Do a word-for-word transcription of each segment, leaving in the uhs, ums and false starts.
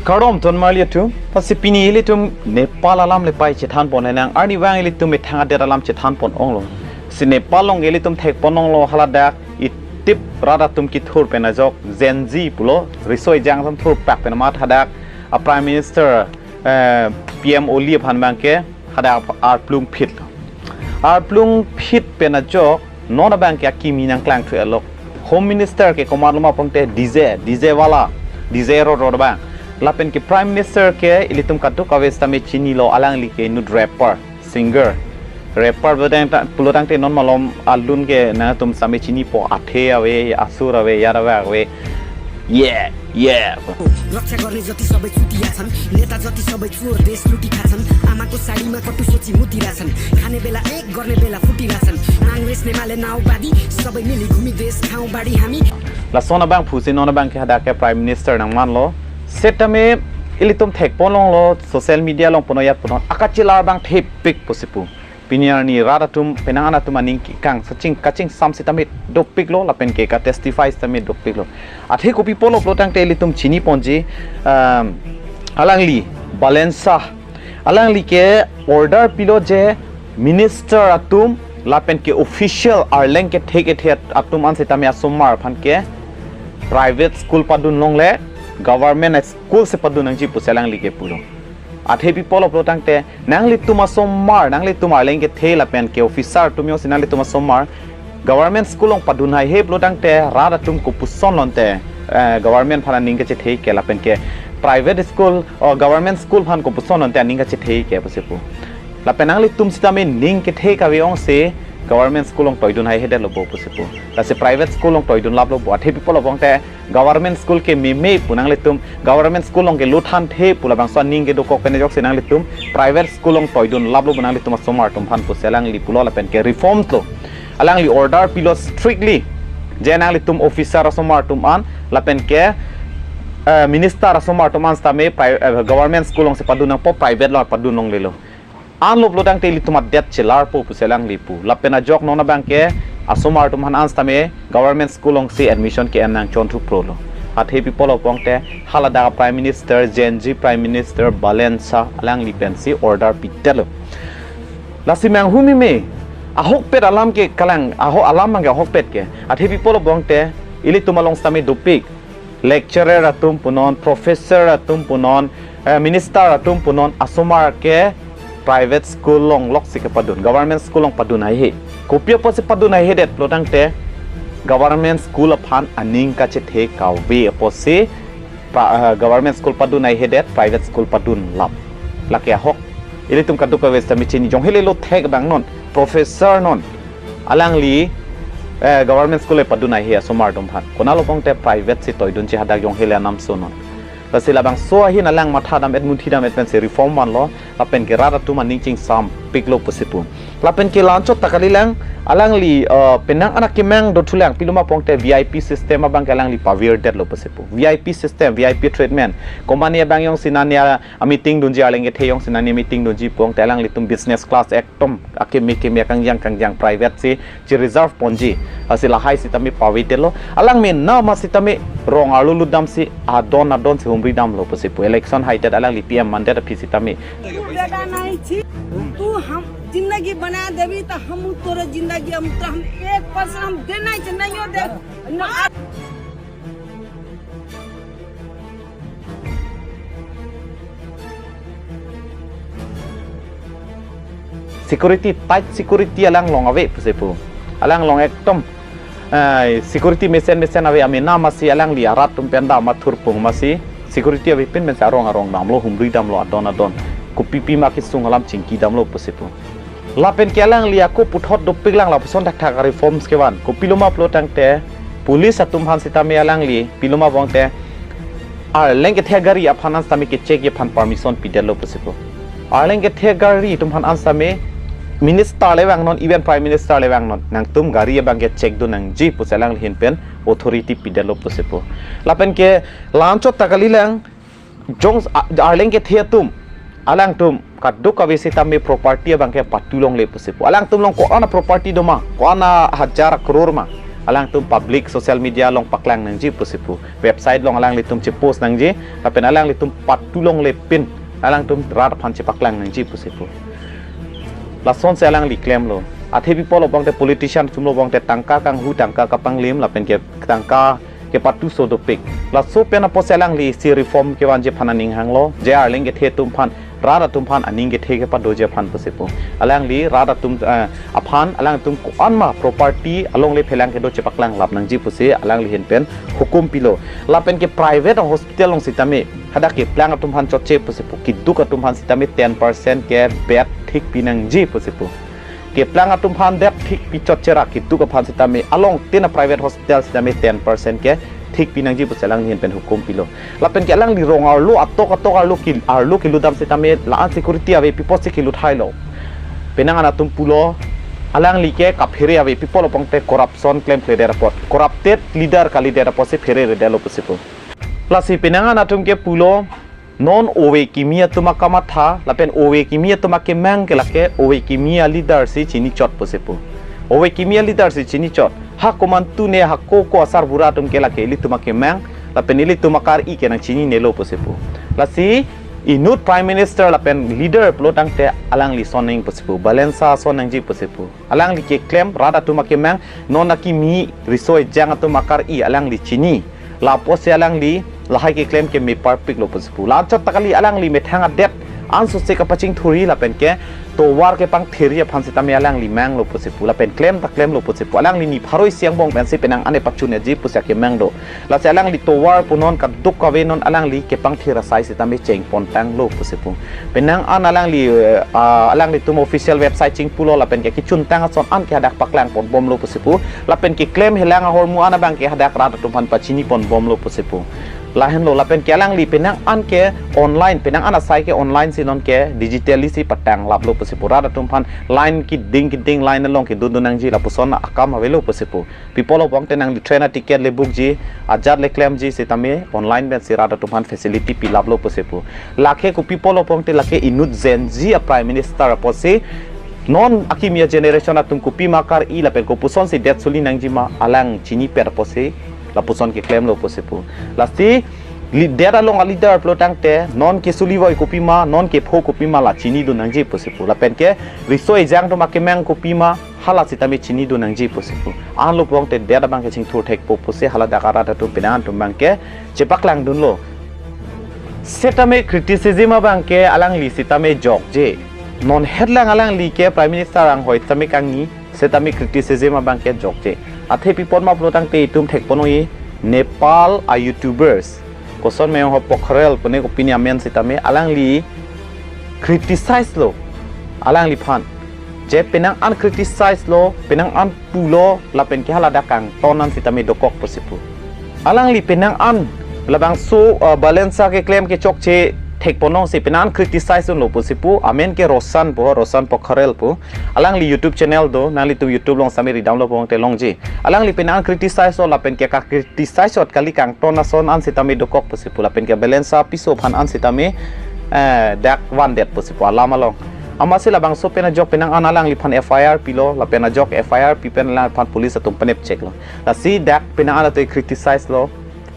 Kardom ton marli atum, pasi pini ilitum Nepal alam le pai chethan pon henang, arnivang ilitum methang adet alam chethan pon onglo. Si Nepal along ilitum thek pon onglo haladak itip rat atum kithur pen ajok Gen Z pulo, riso ejang atum thur pak pen amat hadak a Prime Minister, eh, P M Oli aphan abangke hadak arplung phit lo. Arplung phit pen ajok non abangke akimi nangklang thu alok. Home Minister ke komat lo ma pangte D J, D J wala, D J rot rot abang. Lapen ke Prime Minister ke ilitum kadokave sitame chinilo, alangli ke inut rapper, singer. Rapper pulo tang ta, pulo tangte non malom alun ke nangtum sitame chinipo, athe ave, asur ave, yadav ave. Yeah, yeah. रक्षा गर्ने जति सबै चुतिया छन्, नेता जति सबै चोर देश लुटी खाछन्। आमाको साडीमा कटु सोची मुतिरा छन्, खाने बेला एक, गर्ने बेला फुटिरा छन्। काङ्ग्रेस, नेमाले, माओवादी सबै मिली घुमी देश खाउँ बाडी हामी। Lason abang phusi non abangke hadak ke Prime Minister nangmanlo. Setame ilitum thek pon onglo, social media along punon yat punon akachelar abang thepik pusi pu. Pini arni rat atum, penang an atum aning kekang, saching kaching sam sitame dopiklo, lapen ke ka testify sitame dopiklo. Athe kopi apotlo pulo tangte ilitum chini ponji, um, alangli, Balen Shah, alangli ke order pilo je minister atum, lapen ke official arleng kethe kethe atum an sitame asomar aphan ke private school padun longle, government school si padun nangji pusi alangli ke pulo. Athe pi apotlo pulo tangte, nanglitum asomar, nanglitum arleng kethe lapen ke officer atum jongsi nanglitum asomar government school along padun haihe pulo tangte, rat atum kopuson lonte, eh, government aphan aning kachethe ke lapen ke private school, o government school aphan kopuson lonte aning kachethe ke pusi pu. Lapen nanglitum sitame ning kethe kave ongsi government school along toidun haihedetlo bo pusi pu. Lasi private school along toidun laplo bo. Athe pi apotlo pangte, government school ke meme pu nanglitum, government school along ke luthan the pu labangso aning kedokok pen ajoksi nanglitum private school along toidun laplo bo nanglitum asomar atum aphan pusi alangli pulo lapen ke reform lo. Alangli order pilo strictly je nanglitum officer asomar atum an lapen ke, eh, minister asomar atum an sitame pri-, eh, government school alongsi padun nangpo, private along padun longlelo. Anlo pulo tangte ilitum adet chelarpo pusi alangli pu. Lapen ajok non abangke asomar atum aphan an sitame government school alongsi admission ke-en nangchon thuprolo. Athe pi apotlo pangte, haladak Prime Minister, Gen Z Prime Minister Balen Shah alangli pensi order pidetlo. Lasi manghu meme, ahokpet alam ke kalang, aho alam abangke ahokpet ke. Athe pi apotlo pangte, ilitum along sitame dopik. Lecturer atum punon, professor atum punon, eh, minister atum punon, asomar ke private school along loksi kepadun, government school along padun haihe. Kopi apotsi padun haihedet pulo tangte, government school aphan aning kachethe kave apotsi pra-, eh, government school padun haihedet, private school padun lap. Lake ahok. Ilitum kadokave sitame chini, jonghelelo thek abang non, professor non, alangli, eh, government school le padun haihe asomar atum aphan. Konatlo pangte private si toidunji hadak jonghele anamso non. Lasi labangso ahin alang matha dam-et munthi dam-et pensi reform vanlo, lapen ke rat atum aning chingsampiklo pusi pu. Lapen ke la-anchot ta kalilang, alangli, eh, penang an akemang dothulang, pilo ma pangte V I P system abangke alangli pavirdetlo pusi pu. V I P system, V I P treatment. Company abang jongsi nani a, a meeting dunji, arleng kethe jongsi nani meeting dunji pangte alanglitum business class ekdom akeme keme, kangjang kangjang private si chi-reserve ponji. Lasi lahai sitame pavedetlo. Alang mena ma sitame rong arlo lutdamsi adon adonsi humri damlo pusi pu. Election haidet alangli P M mandet aphi sitame. तू बेटा नहीं छी, तू हम जिंदगी बना देवी तो हम तोरे जिंदगी हम तो हम एक परसेंट हम देना ही नहीं हो दे। ना। Security, tight security alang along ave pusi pu. Alang along ekdom, eh, security mesen mesen ave, amena masi alangli arat atum pen dam athurpung masi security avepin pensi arong arong damlo, humri damlo adon adon. Kopipi ma kesung alam chingki damlo pusi pu. Lapen ke alangli ako puthot dopiklang lapuson thakthak reforms kevan. Kopilo ma pulo tangte police atum aphan sitame alangli pilo ma pangte arleng kethe gari aphan an sitame ke-check aphan permission pidetlo pusi pu. Arleng kethe gari atum aphan an sitame minister le vangnon, even prime minister le vangnon, nangtum gari abangke check dun nangji pusi alangli ahin pen authority pidetlo pusi pu. Lapen ke la-anchot ta kalilang, jong a-, arleng kethe atum, alangtum kadokave sitame property abangke patu longle pusi pu. Alangtum along ko-an a property doma, ko-an a hajar crore ma, Alangtum public social media along paklang nangji pusi pu. Website along alanglitum chepost nangji, lapen alanglitum patu longle pin alangtum rat aphan chepaklang nangji pusi pu. Lasonsi alangli klemlo. Athe pi apotlo pulote politician atumlo pulote tangka kanghu, tangka kapanglim lapen ke tangka kepatuso dopik. Laso pen apotsi alangli isi reform kevanji aphan aning hanglo. Je arleng kethe atum aphan, rat atum aphan aning kethe kepadoji aphan pusi pu. Alangli rat atum, eh, aphan alangtum ko-an ma property alongle phelang kedo chepaklang lap nangji pusi alangli ahin pen hukum pilo. Lapen ke private hospital along sitame hadak keplang atum aphan chotche pusi pu, keduk atum aphan sitame ten percent ke bed thik pi nangji pusi pu. Keplang atum aphan bed thik pi chotche ra, keduk aphan sitame along tin a private hospital sitame ten percent ke thik pi nangji pusi alangli ahin pen hukum pilo. Lapen ke alangli rong arlo, atok atok arlo ke, arlo kelutdam sitame la-an security ave pi apotsi kelut hailo. Penang an atum pulo, alangli ke kaphere ave pi apotlo pulote corruption klemkledet apot, corrupted leader kalidet apotsi pheredetlo pusi pu. Lasi penang an atum ke pulo, non ove kimi atum akamatha lapen ove kimi atum akemang ke lake ove kimi a leader si chinichot pusi pu. Ove kimi a leader si chinichot. Ha komantu ne ha ko ko asarbura atum ke lake ilitum akemang lapen ilitum akar-i ke nangchininelo pusi pu. Lasi inut Prime Minister lapen leader pulo tangte alangli son nang pusi pu, balansa son nangji pusi pu. Alangli keklem rat atum akemang, non akimi riso ejang atum akar-i alangli chini. La apotsi alangli lahai keklem ke meparpiklo pusi pu. La anchot ta kali, alangli methang adet ansose kapachingthurji lapen ke tovar kepangthirji aphan sitame alangli manglo pusi pu. Lapen klem ta klemlo pusi pu. Alangli ni pharo isi angbong pensi penang an pachun-eji pusi akemang do. Lasi alangli tovar pu non kaduk kave non alangli kepangthir asai sitame chengpon tanglo pusi pu. Penang an alangli, eh, ah, alanglitum official website chingpulo lapen ke kechuntang ason an ke hadak paklang ponbomlo pusi pu. Lapen keklem helang ahormu an abang ke hadak rat atum aphan pachini ponbomlo pusi pu. Lahenlo lapen ke alangli penang an ke online, penang an asai ke online si non ke digitally si patang laplo pusi pu. Rat atum aphan line keding keding line along kedodun nangji lapuson akam avelo pusi pu. Pi apotlo pulote nangli train a ticket le bookji, ajat le klemji sitame online pensi rat atum aphan facility pilaplo pusi pu. Lake kopi apotlo pulote lake inut Gen Z a Prime Minister apotsi non akimi a generation atum kopima akar-i lapen kopusonsi det suli nangji ma alang chinipet apotsi lapuson keklemlo pusi pu. Lasi li-, det along a leader pulo tangte non kesuli voi kopima, non kepho kopima la chinidun nangji pusi pu. Lapen ke riso ejang atum akemang kopima, hala sitame chinidun nangji pusi pu. Anlo pulote det abang ke chingthur thekpo pusi hala dak arat atum penang an atum abang ke chepaklangdunlo. Sitame criticism abang ke alangli sitame jokje. Non het lang alangli ke Prime Minister anghoi sitame kangni, sitame criticism abang ke jokje. Athe pi apot ma pulo tangte itum thekpon-oi, Nepal a YouTubers, koson meme ho, Pokhrel pune kopine amen sitame alangli criticize lo alangliphan. Je penang an criticize lo, penang an pulo lapen ke hala dak kangton an sitame dokok pusi pu. Alangli penang an labangso, uh, balansa keklem kechokche thekponlongsi penang an criticize dunlo pusi pu. Amen ke Roshan pu, Roshan Pokhrel pu. Alangli YouTube channel do, nanglitum YouTube along sitame ridamlo pulote longji. Alangli penang an criticize lo lapen ke ka criticize ot kali, kangton ason an sitame dokok pusi pu. Lapen ke balansa piso aphan an sitame, eh, dak vandet pusi pu alam along. Amatsi labangso pen ajok penang an alangliphan F I R pilo, lapen ajok F I R pi pen alangliphan police atum panep cheklo. Lasi dak penang an ate criticize lo,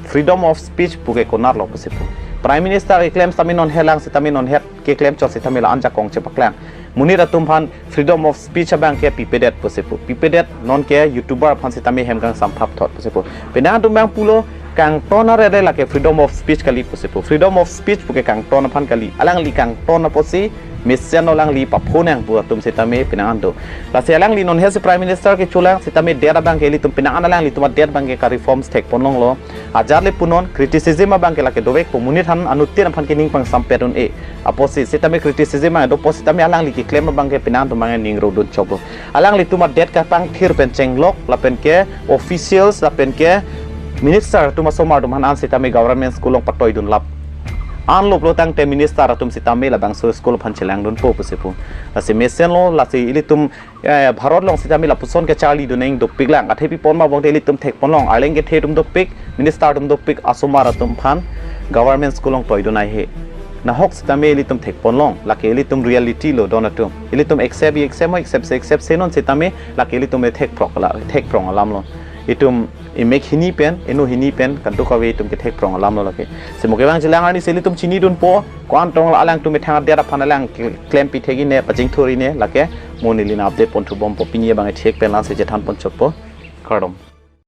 freedom of speech puke konatlo pusi pu. Prime Minister keklem sitame non helang sitame non het keklem chot sitame la-an jakong chepaklang. Monit atum aphan freedom of speech abang ke pipedet pusi pu. Pipedet, non ke YouTuber aphan sitame hem kangsam thapthot pusi pu. Penang atum abang pulo, kangton arere lake freedom of speech kali pusi pu. Freedom of speech puke kangton aphan kali. Alangli kangton apotsi mesen alangli papho nang pu atum sitame penang an do. Lasi alangli non het si Prime Minister kecholang sitame det abang ke ilitum penang an alanglitum adet abang ke ka reforms thekponlonglo. Ajat le punon, criticism abang ke lake dovekpo, monit aphan anuttin aphan ke ning pangsampet un-e. Apotsi sitame criticism abang dopo sitame alangli keklem abang ke penang atum abang ning rodun choklo. Alanglitum adet kapangthir pen chenglok lapen ke officials lapen ke minister atum asomar atum aphan an sitame government school along patoidun lap. Anlo pulo tangte minister atum sitame labangso school aphan chelangdunpo pusi pu. Lasi mesenlo, lasi ilitum, eh, Bharat along sitame lapuson kecharlidun nang dopiklang. Athe pi apot ma pulote ilitum thekponlong, arleng kethe atum dopik, minister atum dopik, asomar atum aphan government school along toidun ai he. Nahok sitame ilitum thekponlong, lake ilitum reality lo don atum. Ilitum accept, accept mo, accept se, accept se non sitame, lake ilitum le thekprok la, thekprong alamlo. itum imek hini pen, eno hini pen, kadokave itum kethek prong alam lo lake. Simo kevang jilang arni si ilitum chinidunpo, ko-an tong la alangtum methang adet aphan alang klempi thek-inep, pajingthur-inep, lake mo neli nang update ponthu bompo, pini abang ethek pen la si chethan ponchotpo. Kardom.